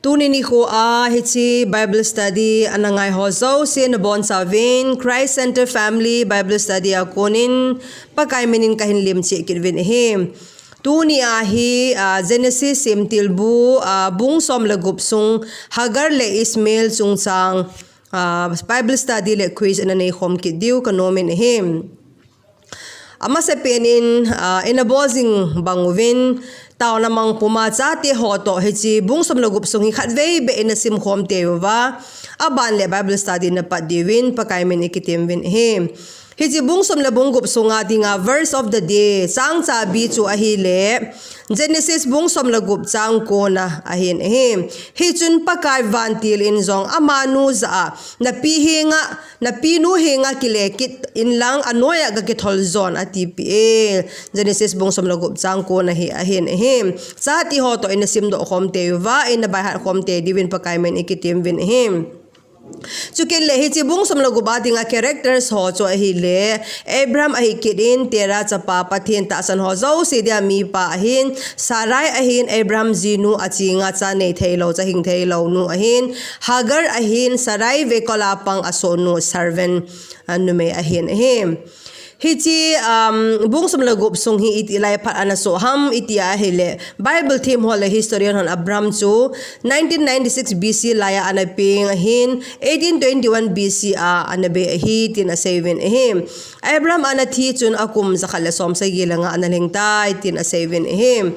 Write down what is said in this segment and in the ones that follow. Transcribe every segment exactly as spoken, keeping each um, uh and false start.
Tuni nikho a hiche Bible study ana ngai ho jouse nabonchauvin Christ Center Family Bible Study a konin Pakai minin kahin lemcheh kit uvin ahi. Tuni a hi, ah, Genesis semtilbu, ah, bung som le gup sung Hagar le Ishmael chungchang, ah, Bible study le quiz ana neikhom kit diu kanomin ahi. Amasapen in, ah, ina bol jing bang uvin, taona mang puma chate ho toh hiche bung som le gup sung hi khatvei beh ina simkhom tei uva, aban le Bible study ina pat diuvin Pakai min ikitem uvin ahi. Hiche bung som le bung gup sunga dinga verse of the day, chang chabi chu ahile, Genesis bung som le gup chang kona ahin ahi. Hichun Pakai vantil in jong amanu jah a, napi henga, napinu henga kile kit inlang anoiya gakithol jon atipeh e. Genesis bung som le gup chang kona hi ahin ahi. Chate ho toh ina simdoh khom tei uva, ina baihat khom tei diuvin Pakai min ikitem uvin ahi. Chukit le hiche bung som le gup a dinga characters ho chu ahile, Abraham ahi kit in Terah chapa Pathen tahsan ho jouse dia mipa ahin, Sarai ahin Abraham jinu achinga cha nei theilou, cha hing theilou nu ahin, Hagar ahin Sarai veikol a pang asohnu servant, ah, numei ahin ahi. Hiche, um, bung som le gup sung hi iti lai phat ana soh ham iti ahile, Bible them ho le historian hon Abraham chu nineteen ninety-six B C laiya ana peng ahin, eighteen twenty-one B C a ana bei ahi tin asei uvin ahi. Abraham ana thi chun akum jakhat le som sagi le nga ana lhing tai tin asei uvin ahi.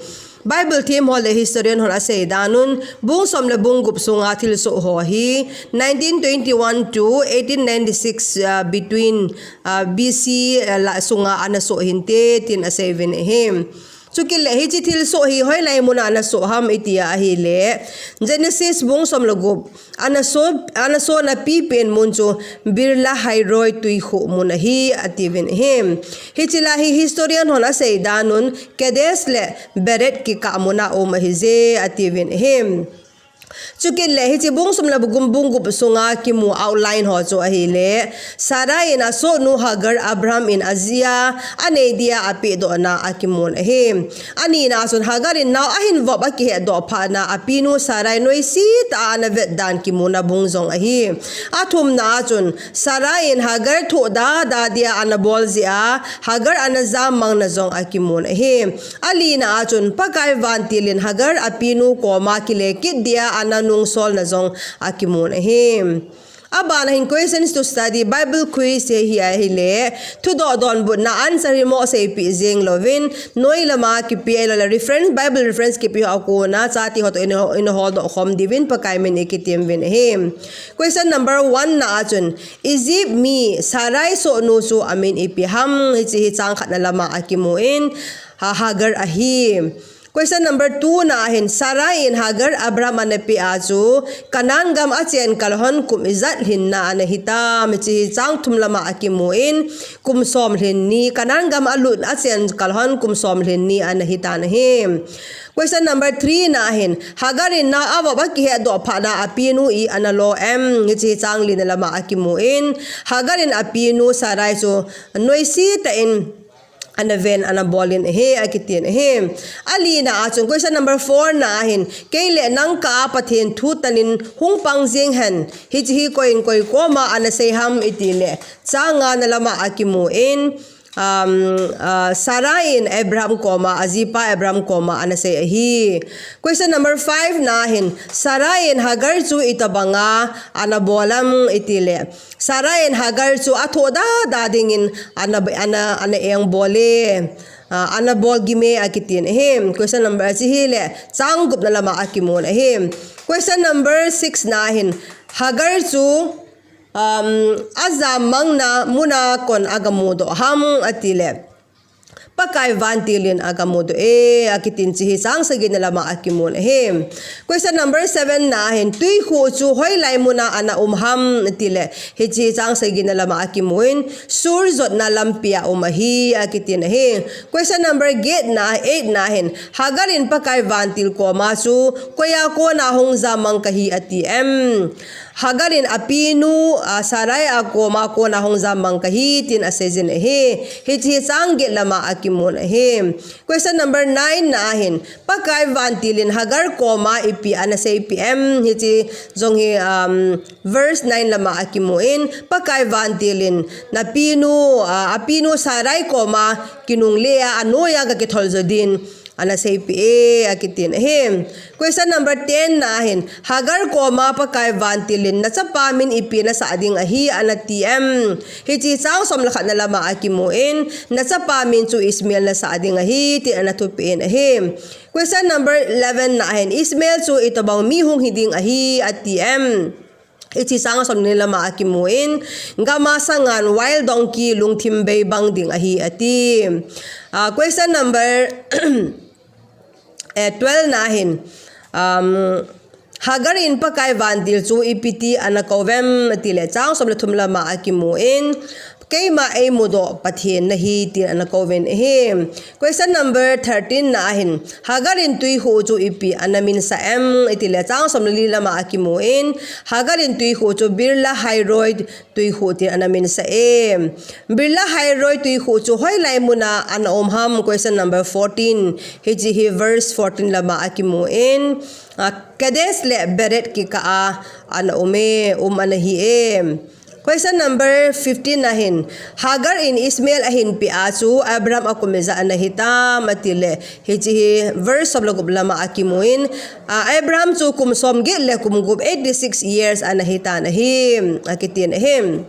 Bible them ho le historian hon asei dan un, bung som le bung gup sunga thilsoh ho hi nineteen twenty-one to eighteen ninety-six, uh, between, uh, B C, uh, la sunga ana soh hinte tin asei uvin ahi. Chukit le hiche thilsoh hi hoilai muna ana soh ham iti ahile, Genesis bung som le gup ana soh, ana soh napi pen mun chu Beer-lahai-roi tuikhuh mun ahi atiuvin ahi. Hiche la hi historian hon asei dan un Kadesh le Bered kikah muna um ahije atiuvin ahi. Chukit le hiche bung som le bung gup sunga kimu outline ho chu ahile, Sarai in asohnu Hagar Abraham in ajia anei dia apehdohna akimun ahi. Anina chun Hagar in nao ahin vop akihetdoh phatna apinu Sarai noise tah a ana vet dan kimuna bung jong ahi. Athumna chun Sarai in Hagar thohda da dia ana bol jeh a Hagar ana jammangna jong akimun ahi. Alina chun Pakai vantil in Hagar apinu koma kile kit dia ana nungsolna jong akimun ahi. Abana hin questions to study, Bible quiz hi ahile, thudoh donbutna answer hi mo seipeh jeng louvin, noi lama kipe ahilou le reference, Bible reference kipe ho a kona chate ho toh ina, ina holdoh khom diuvin Pakai min ikitem uvin ahi. Question number one na a chun, Egypt mi Sarai sohnu chu amin ipi ham, hiche hi chang khatna lama akimun, ha, Hagar ahi. Question number two na hin, Sarai in Hagar Abraham ana peh a chu, Canaan gam achen kalhon kum ijat lhinna ana hitam, hiche hi chang thum lama akimun, kum som lhin ni, Canaan gam alut achen kalhon kum som lhin ni ana hitan ahi. Question number three na hin, Hagar in nao avop akihetdoh phatna apinu i ana lo em, hiche hi chang lina lama akimun, Hagar in apinu Sarai chu noise tah in ana ven ana bolin ahi akitin ahi. Alina a chun question number four na hin, kei le nang kah a Pathen thu tanin hung pang jeng hen, hiche hi koi in koi koma ana sei ham iti le, chang ngana lama akimun, um, uh, Sarai in Abraham koma, ajipa Abraham koma ana sei ahi. Question number five na hin, Sarai in Hagar chu itobanga ana bol am iti le, Sarai in Hagar chu athohda da dingin ana, ana, ana engbol e, ah, ana bol gim e akitin ahi. Question number, hiche hi le, chang gupna lama akimun ahi. Question number six na hin, Hagar chu, um, ajammangna muna kon agamudoh ham ati le, Pakai vantil in agamudoh e akitin, hiche hi chang sagina lama akimun ahi. Question number seven na hin, tuikhuh chu hoilai muna ana um ham ati le, hiche hi chang sagina lama akimun, Shur jotna lampia um ahi akitin ahi. Question number eight na, eight na hin, Hagar in Pakai vantil koma chu, koiya kona hung jammang kahi ati em? Hagar in apinu, a, Sarai a koma kona hung jammang kahi tin aseijin ahi. Hiche hi chang get lama akimun ahi. Question number nine na ahin, Pakai vantil in Hagar koma ipi ana seipeh em? Hiche jong hi, um, verse nine lama akimun, Pakai vantil in napinu, a, apinu Sarai koma kinungle a anoiya gakithol jo din ana seipeh e, akitin ahi. Question number ten na ahin, Hagar koma Pakai vantil in nachapa min ipi nasah ding ahi anati em? Hiche chang som le khat na lama akimun, nachapa min chu Ishmael nasah ding ahi tin ana thupeh in ahi. Question number eleven na ahin, Ishmael chu itobang mi hung hiding ahi ati em? Hiche chang som ni lama akimun, gama sangan wild donkey lungthim bei bang ding ahi ati. Ah, question number, eh, twelve na ahin, um, Hagar in Pakai vantil chu ipi ti ana kouvem atile chang som le thum lama akimun, keima eimudoh Pathen nahi tin ana kouvin ahi. Question number thirteen na ahin, Hagar in twikhuh chu ipi ana minsah em? Itile chang som le li lama akimun, Hagar in twikhuh chu Beer-lahai-roi twikhuh tin ana minsah e. Beer-lahai-roi twikhuh chu hoilai muna ana um ham? Question number fourteen. Hiche hi verse fourteen lama akimun, a, Kadesh le Bered kikah a ana um e, um ana hi e. Question number fifteen na ahin, Hagar in Ishmael ahinpeh a chu Abraham a kum ijat ana hitam atile, hiche hi verse som le gup lama akimun, a, Abraham chu kum som get le kum gup, eighty-six years ana hitan ahi, akitin ahi.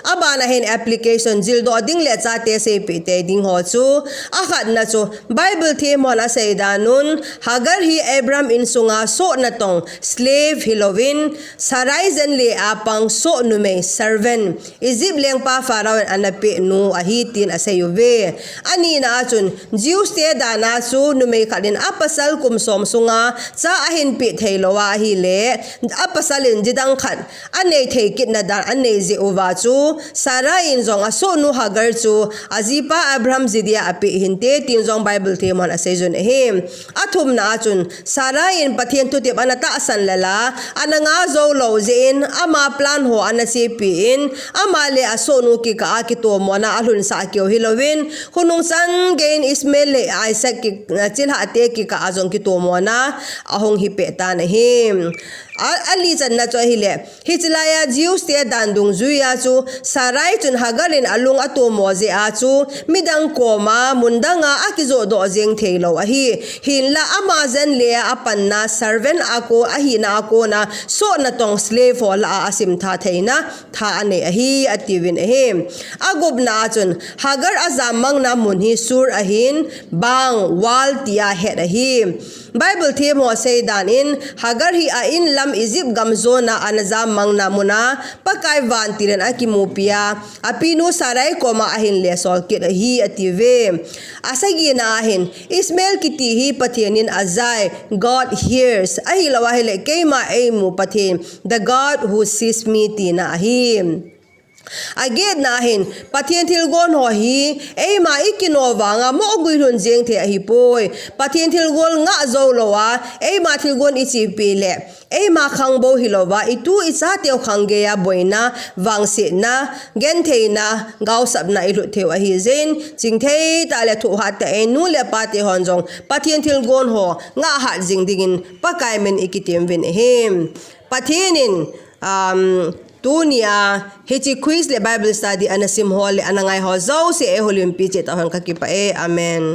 Abana hin application jildoh ding le chate seipeh tei ding ho chu, akhatna chu Bible themhon asei dan un, Hagar hi Abraham insunga soh natong slave hilouvin, Sarai jen le a pang soh numei, servant, Egypt lengpa Pharaoh in ana peh nu ahi tin asei uve. Anina a chun, Jews te dan a chu numei khat in apasal kum som sunga cha ahin peh thei lou a ahile, apasal in jidang khat anei thei kitna dan anei jeh uva chu, Sarai in jong asohnu Hagar chu ajipa Abraham ji dia apeh hinte tin jong Bible themhon asei jun ahi. Athumna a chun, Sarai in Pathen thutep ana tahsan lel a, ana ngah jou lou jeh in, ama plan ho ana chepi in, ama le asohnu kikah a kitomona alhunsah keu hilouvin, khonung chan gei in Ishmael le Isaac ki, chilhah te kikah a jong kitomona ahung hi peh tan ahi. A, ali channa chu ahile, hiche laiya Jews te dan dungjuiya chu Sarai chun Hagar in alung atomo jeh a chu midang koma mun danga akijoh doh jeng thei lou ahi. Hinla ama jen le a apanna servant a kon, ahina a kona soh natong slave ho lah a asim tha theina tha anei ahi, atiuvin ahi. Agupna a chun Hagar ajammangna mun hi Shur ahin, bang, wall tia het ahi. Bible themho sei dan in, Hagar hi a inlam Egypt gam jona ana jammangna muna Pakai vantil in akimupi a, apinu Sarai koma ahin lesol kit ahi, atiuve. Asagina a hin, Ishmael kiti hi Pathen in ajai, God hears. Ahilou ahile keima eimu Pathen, the God who sees me, tina ahi. Agetna a hin, Pathen thilgon ho hi eima ikino vanga mohgui lhun jeng thei ahipoi. Pathen thilgon ngah jou lou a, eima thilgon ichepi le eima khangbou hilouva, itu ichateu khang geiya boina, vangsetna, gentheina, gaosapna ilut theiu ahi jeh in, chingthei tah le thohhat tah in nu le pa te hon jong Pathen thilgon ho ngah hat jing dingin Pakai min in ikitem uvin ahi. Pathen in, um, tunia hiche quiz le Bible study ana sim ho le ana ngai ho jouse eihoulimpi cheh tauhen, kakipah e. Amen.